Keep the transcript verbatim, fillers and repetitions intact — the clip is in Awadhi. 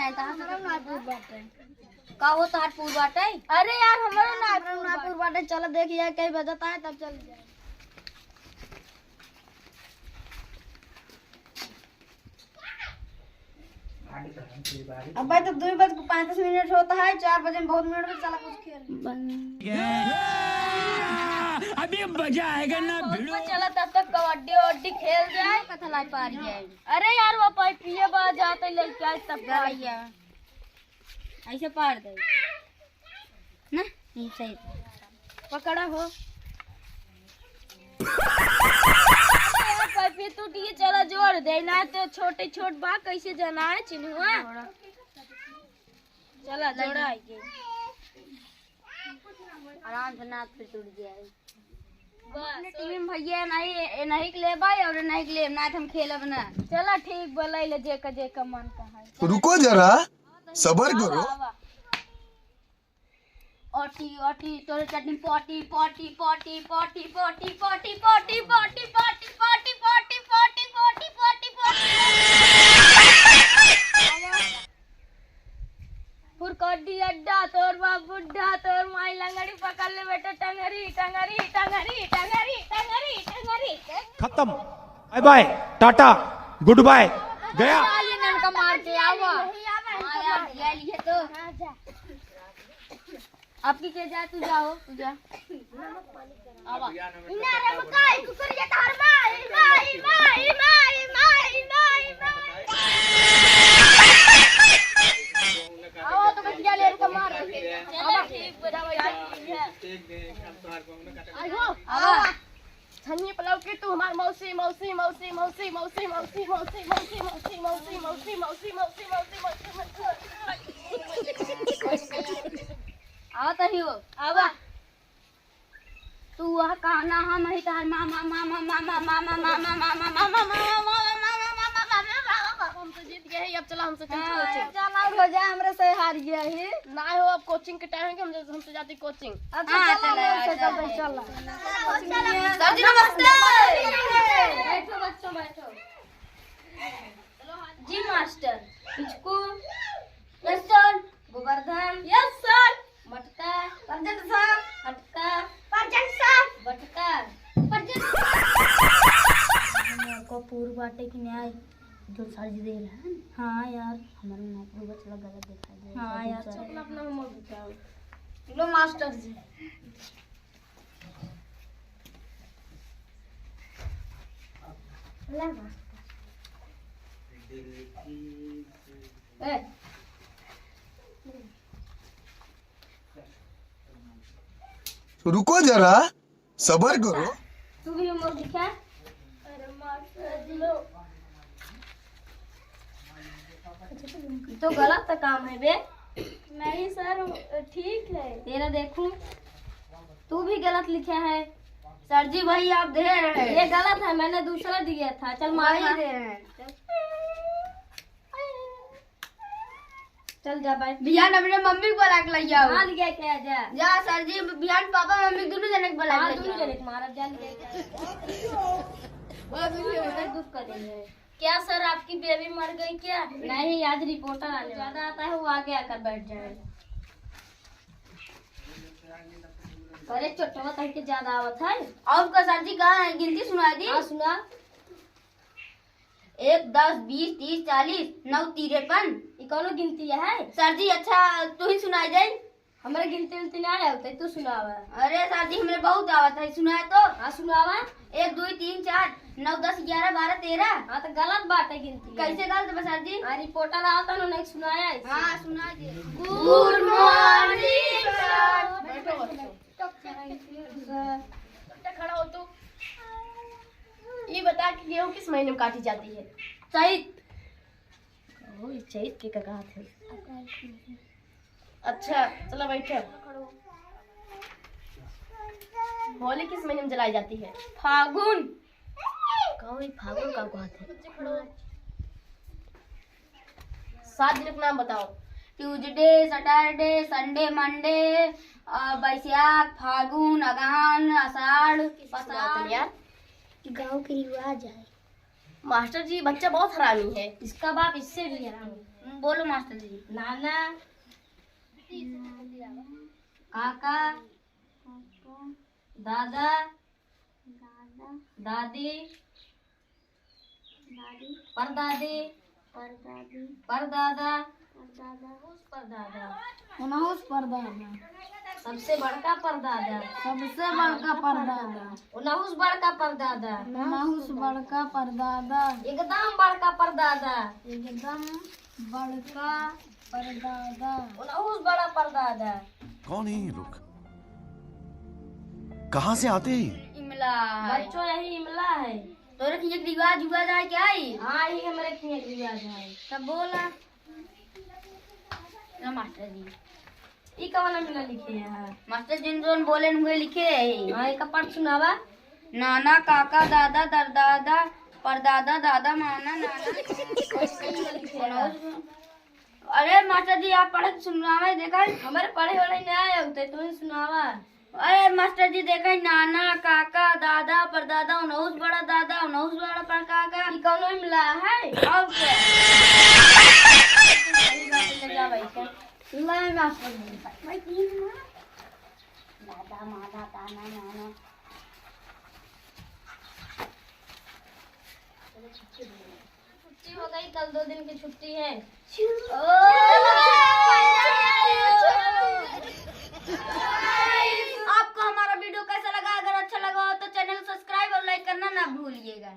हमरो नागपुर बाटे। का हो, तोहार पुर बाटे? अरे यार, हमरो नागपुर बाटे। चलो देखिए, कई बजत है, तब चल जाए। अब भाई, तो दुई बज के पैंतीस मिनट होता है, चार बजे में बहुत मिनट में चला कुछ खेल। अभी मजा आएगा ना भिड़ो। चला, तब तक कबड्डी वड्डी खेल जाए। कथा लाई पार जाए। अरे यार, वो पाई पिए बा जाते लड़का तब पार। ऐसे पार दे ना, ये सही। पकड़ा हो। अरे, पाइपे टूट गई, चला जोड़ दे, ना तो छोटे छोट बा, कैसे जना है चिन्हुआ। चला, जोड़ा है ये। आराम से नाक पे टूट गया है। बस। अपने टीम भैया नहीं, ए नहीं के लेबा और नहीं के लेब, ना तो हम खेलब ना। चला, ठीक बा, ले ले, जेका जेका मन का है। रुको जरा, सबर करो। आवा, आवा। ओटी, ओटी, तोरे चटनी पोटी, पोटी, पोटी। फुरकड्डी अड्डा, तोर बाप बुड्ढा, तोर माई लंगड़ी पकड़ ले बेटा, टंगरी, टंगरी, टंगरी। खत्म। Bye bye, tata, good, गया। साली ननका मार के आवा। हाँ यार, ये लिए तो। आपकी के जा, तू जाओ, तू जा। आवा। इनारे में काई कुकुर ये तार माई, माई, माई। आओ तो बस जा ले, इनका मार। चलो ठीक, बजा भाई। आई हो। आवा। छनिए पलाव के तू हमार मौसी, मौसी, मौसी। आवत ही हो, आवा। तू वह कहना हम ही तहार मामा, मामा, मामा। हम तो जीत गए ही, अब चला हमसे चल हाँ, coaching। चला हो जा, हमरे से हार गया ही। ना हो, अब coaching के time है कि हम, हमसे जाती coaching। अच्छा, हाँ, चला, चला, हमसे चला, चला। चला। सर जी, नमस्ते। बैठो बच्चों, बैठो। जी मास्टर। इसको Yes sir। Govardhan. Yes sir। मटका। Present sir। हटका। Present sir। बटका। Present। हमरे को पूर बाटे कि न्याय जो सर जी देल है। हाँ यार, हमारे नागपुर बचला गलत दिखाई दे। हाँ यार, चल अपना homework बताओ। लो मास्टर जी। रुको जरा, सबर करो। तू भी homework लिखा? अरे मास्टर जी। ये तो गलत काम है बे। नहीं सर, ठीक है। तेरा देखूं। तू भी गलत लिखा है। सर जी, वही आप दे रहे हैं। ये गलत है, मैंने दूसरा दिया था। चल मार वही मार। दे रहे हैं। चल जा भाई। बिहान अपने मम्मी को बुला के ले जाओ। हाँ, ले के आ जा। जा सर जी, बिहान पापा मम्मी दोनों जने को बुला के हाँ, ले दोनों जाओ। जने को मारब, जा ले के आ। बड़ा दुख करेंगे। क्या सर, आपकी बेबी मर गई क्या? नहीं, आज रिपोर्टर आने ज्यादा आता है, वो आगे आकर बैठ जाए। अरे चोटवा तहके ज्यादा आवत है। और का सर जी, कहाँ है? गिनती सुना दी। हाँ, सुना। एक, दस, बीस, तीस, चालीस, नौ तिरपन। ई कौनो गिनती है? सर जी, अच्छा, तू ही सुनाई दे। हमरे गिनती उनती ना आवत है, तू सुनावा। अरे सर जी, हमरे बहुत आवत है, सुनाए तो। हाँ, सुनावा। एक, दुई, तीन, चार, नौ, दस, ग्यारह, बारह, तेरह। हाँ, तो गलत बात है गिनती। कैसे गलत बा सर जी? हाँ, रिपोर्टर आवत है, उन्हें सुनाया है। हाँ, सुना दे। Good morning sir। बैठो बच्चों। चुपचाप खड़ा हो तू। ये बता कि गेहूं किस महीने में काटी जाती है? चैत। ओ, ये चैत के का कहत है? अच्छा, चलो बैठो। होली किस महीने में जलाई जाती है? फागुन। कौन, ये फागुन का कहत है? सात दिन के नाम बताओ। Tuesday, Saturday, Sunday, Monday, अ, बैसाख, फागुन, अगहन, अषाढ़, पसार। यार, गाँव के रिवाज है। मास्टर जी, बच्चा बहुत हरामी है। इसका बाप इससे भी हरामी। बोलो मास्टर जी। नाना, काका, दादा, दादी, परदादी, परदादा, परदादा, उनहुस परदादा। सबसे बड़का परदादा। सबसे बड़का परदादा। उनहुस बड़का परदादा। उनहुस बड़का परदादा। एकदम बड़का परदादा। एकदम बड़का परदादा। उनहुस बड़ा परदादा। कौन है ये लोग? कहाँ से आते हैं ये? इमला है। बच्चों, यही इमला है। तोरे खियाँ के रिवाज उवाज आए क्या है? हाँ, ये हमरे खियाँ के रिवाज है। तब बोला। ना मास्टर जी। ई कवन इमला लिखे है? मास्टर जी जोन बोले न उहे लिखे है। हाँ, एक पढ़ सुनावा। नाना, काका, दादा, दरदादा, परदादा, दादा, माना, नाना। अरे मास्टर जी, आप पढ़े के सुनावे, देखा। हमारे पढ़े वाले ना आए होते, तू ही सुनावा। अरे मास्टर जी, देखा, नाना, काका, दादा, परदादा, उनहुस बड़ा दादा, उनहुस बड़ा परकाका। ई कौनो इमला है? और क्या? ले जा भाई, क्या? ले मास्टर जी। भाई, तीन ना। दादा, माना, ताना, नाना। छुट्टी हो गई, कल दो दिन की छुट्टी है। आपको हमारा video कैसा लगा? अगर अच्छा लगा हो तो channel subscribe और like करना ना भूलिएगा।